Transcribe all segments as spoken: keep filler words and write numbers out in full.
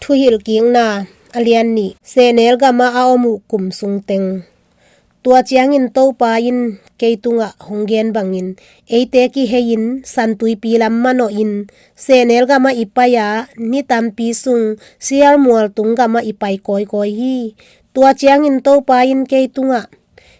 Thuhilhkikna a lian nih. Sehnel gamah a om uh kum sungteng. Tua ciangin Topa in kei tungah hong gen bangin, eite kihei-in Santuipi lam manawhin sehnel gamah i pai-a, ni tampi sung Seir mual tung gamah i pai kawikawi hi. Tua ciangin Topa in kei tungah,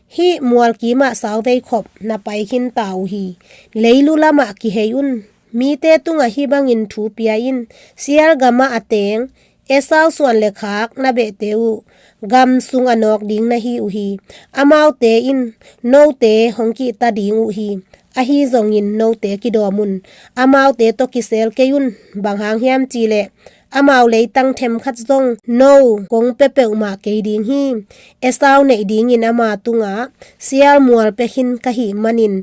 hih mual kimah sauvei khop na pai khinta uh hi. Leilu lamah kihei un. Mite tungah hih bangin thu pia in, Seir gamah a teng Esau suan le khak na behte uh gam sung a nawk ding na hi uh hi. Amaute in note hong kihta ding uh hi. Ahi zongin note kidawm un. Amaute tawh kisel kei un. Bang hang hiam cihleh, amau leitang themkhat zong no kong pia peuhmah kei ding hi. Esau neih dingin ama tungah Seir mual pia khin ka hih manin,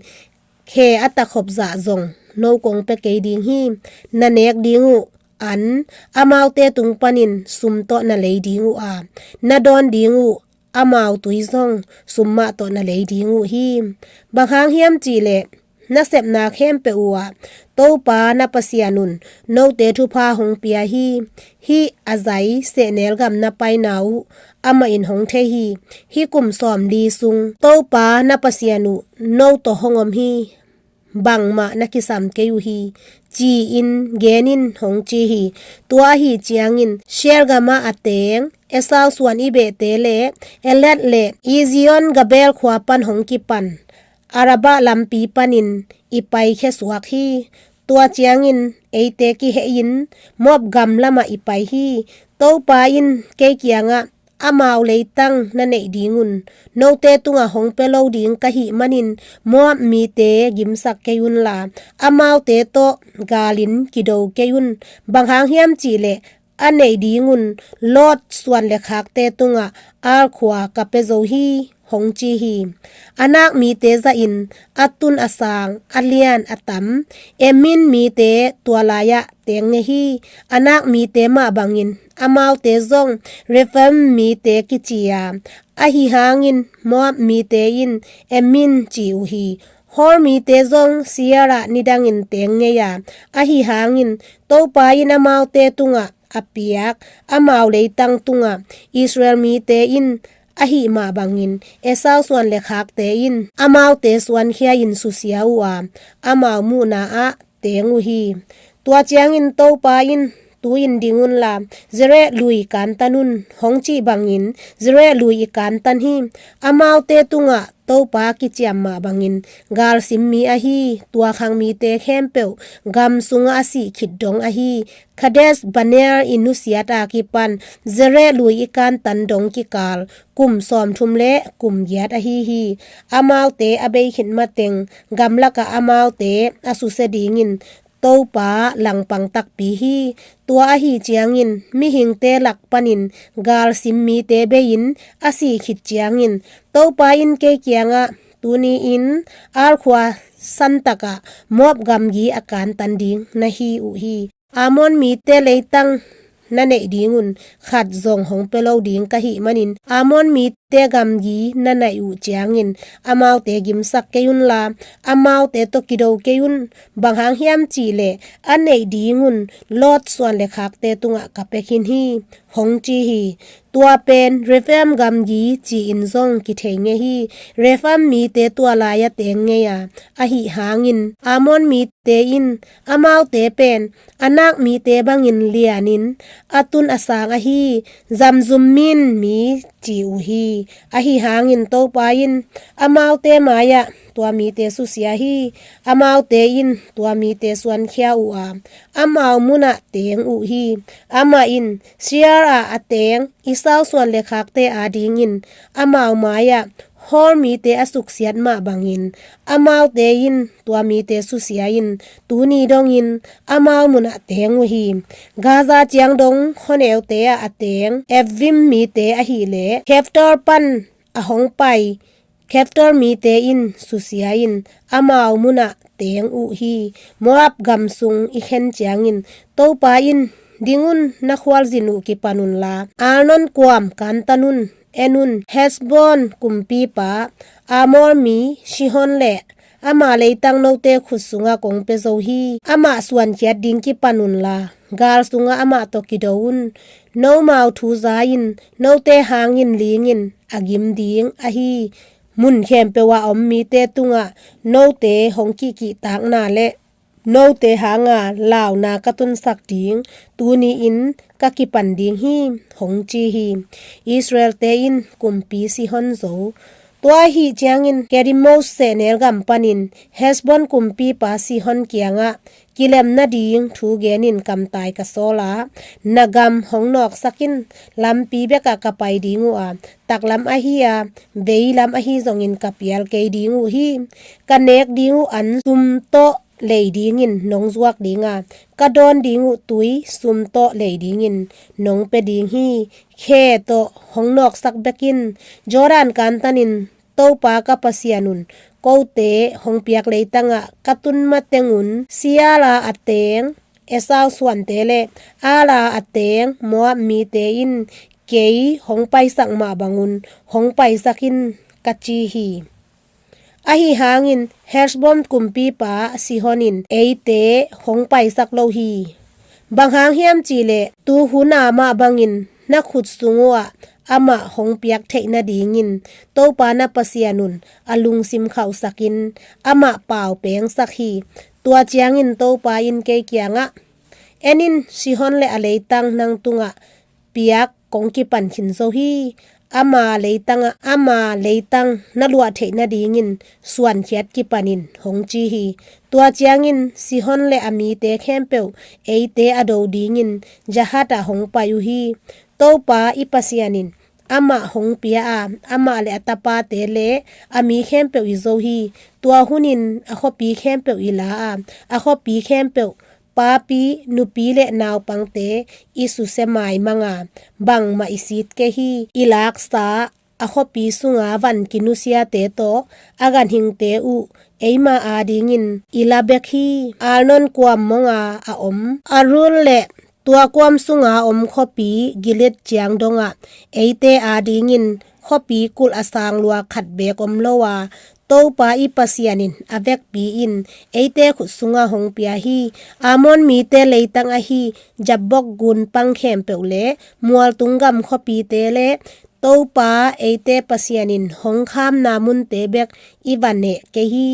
khe a takhop zah zong no kong pia kei ding hi. Na nek ding uh an amaute tung panin sum tawh na lei ding uh a, na dawn ding uh amau tui zong sum mah tawh na lei ding uh hi. Bang hang hiam cihleh, na sepna khempeuh uhah Topa na Pasian un note thupha hong pia hi. Hih a zai sehnel gam na paina uh amah in hong thei hi. Hih kum sawmli sung Topa na Pasian uh no tawh hong om hi. Bangmah na kisam kei uh hi, ci-in gen in, hong ci hi. Tua ahi ciangin Seir gamah a teng Esau suan i behte le Elead le Ezion-geber khua pan hong kipan Arabah lampi panin i paikhia suak hi. Tua ciangin eite kihei-in Moab gam lamah i pai hi. Topa in kei kiangah, amau leitang na neih ding un. Note tungah hong pia lo ding ka hih manin Moab mite gimsak kei unla, amaute tawh galin kido kei un. Bang hang hiam cihleh, a neih ding un Lot suan le khakte tungah alkhua ka pia zo hi, hong ci hi. A nak mite zahin a tun a sang, a lian a tam Emim mite tua lai-ah teng ngei hi. A nak mite mah bangin amaute zong Rephaim mite kici a, ahi hangin Moab mite in Emim ci uh hi. Hor mite zong Seir ah nidangin teng ngei a, ahi hangin Topa in amaute tungah a piak amau leitang tungah Israel mite in ahih mah bangin Esau suan le khakte in amaute suankhia-in susia uh a, amau muhna-ah teng uh hi. Tua ciangin Topa in, tu-in ding unla, Zered lui kantan un, hong cih bangin Zered lui i kantan hi. Amaute tungah Topa kiciam mah bangin galsim mi ahi, tua khang mite khempeuh gam sungah a sih khit dong ahi. Kadesh Barnea i nusiat a kipan Zered lui i kantan dong kikal kum sawmthum le kum giat ahi hi. Amaute a bei khit mateng gamlakah amaute a susia dingin Topa langpang takpi hi. Tua ahi ciangin mihingte lak panin galsim mite bei-in a sih khit ciangin Topa in kei kiangah, tuni-in alkhua santakah Moab gamgi a kantan ding na hi uh hi. Ammon mite leitang na neih ding un, khat zong hong pia lo ding ka hih manin Ammon mite gamgi na neih uh ciangin amaute gimsak kei unla, amaute tawh kido kei un. Bang hang hiam cihleh, a neih ding un Lot suan le khakte tungah ka pia khin hi, hong ci hi. Tua pen Rephaim gamgi ci-in zong kithei ngei hi. Rephaim mite tua lai-ah teng ngei a, ahi hangin Ammon mite in amaute pen a nak mite bangin lianin a tun a sang ahi, zamzum min mi ci uh hi. Ahi hangin Topa in amaute mai-ah tua mite susia hi. Amaute in tua mite suankhia uh a, amau munah teng uh hi. Amah in Seir ah a teng Esau suan le khakte adingin amau mai-ah Hor mite a suksiat mah bangin amaute in tua mite susia-in tuni dongin amau munah teng uh hi. Gaza ciang dong khuaneute ah a teng Efraim mite ahileh Kaftor pan a hong pai Kaftor mite in susia-in amau munah teng uh hi. Moab gam sung i khen ciangin Topa in, ding un, na khualzin uh kipan unla, Arnon kuam kantan un, en un, Hesbon kumpipa Amor mi Sihon le ama leitang note khut sungah kong pia zo hi. Amah suankhiat ding kipan unla, gal sungah amah tawh kido un. Nomau thu za-in, note hangin lingin a gim ding ahi mun khempeuh a om mite tungah note hong kihkihtakna le note hanga launa ka tunsak ding tuni-in ka kipan ding hi, hong ci hi. Israel-te in kumpi Sihon zo. Tua ahih ciangin Kedemot sehnel gam panin Hesbon kumpipa Sihon kiangah kilem nading thu genin kamtai ka sawl a, na gam hong nawksak in, lampi bekah ka pai ding uh a, taklam ahi a, veilam ahi zongin ka pial kei ding uh hi. Ka nek ding uh an sum tawh lei dingin nong zuak ding a, ka dawn ding uh tui sum tawh lei dingin nong pia ding hi. Khe tawh hong nawksak bekin Jordan kantanin Topa ka Pasian un kote hong piak leitangah ka tun matengun Seir a a teng Esau suante le Ar a a teng Moab mite in kei hong paisak mah bangun hong paisak in, ka ci hi. Ahi hangin Hesbon kumpipa Sihon in eite hong paisak lo hi. Bang hang hiam cihleh, tu hun a mah bangin na khut sung uhah amah hong piak theih nadingin Topa na Pasian un a lungsim khauhsakin amah pau pengsak hi. Tua ciangin Topa in kei kiangah, en in, Sihon le a leitang nang tungah piak kong kipan khin zo hi. Ama leitangah ama leitang na luah theih nadingin suankhiat kipanin, hong ci hi. Tua ciangin Sihon le a mite khempeuh eite a do dingin Jahaz ah hong pai uh hi. Topa i Pasian in amah hong pia a, amah le a tapate le a mi khempeuh i zo hi. Tua hunin a khuapi khempeuh i la a, a khuapi khempeuh, papi, nupi le naupangte i susia maimang a, bangmah i sit kei hi. I laksa a khuapi sunga van kinusiate tawh a ganhingte uh eima adingin i la bek hi. Arnon kuam monga a om Aroer le tua kuam sunga om khuapi Gilead ciang dongah eite adingin khuapi kulh a sang lua khat beek om lo a, Topa i Pasian in a vekpi-in eite khut sungah hong pia hi. Amon mite leitang ahi Jabbok gunpang khempeuh le mualtung gam khuapite le Topa eite Pasian in hong khamna munte bek i va neh kei hi.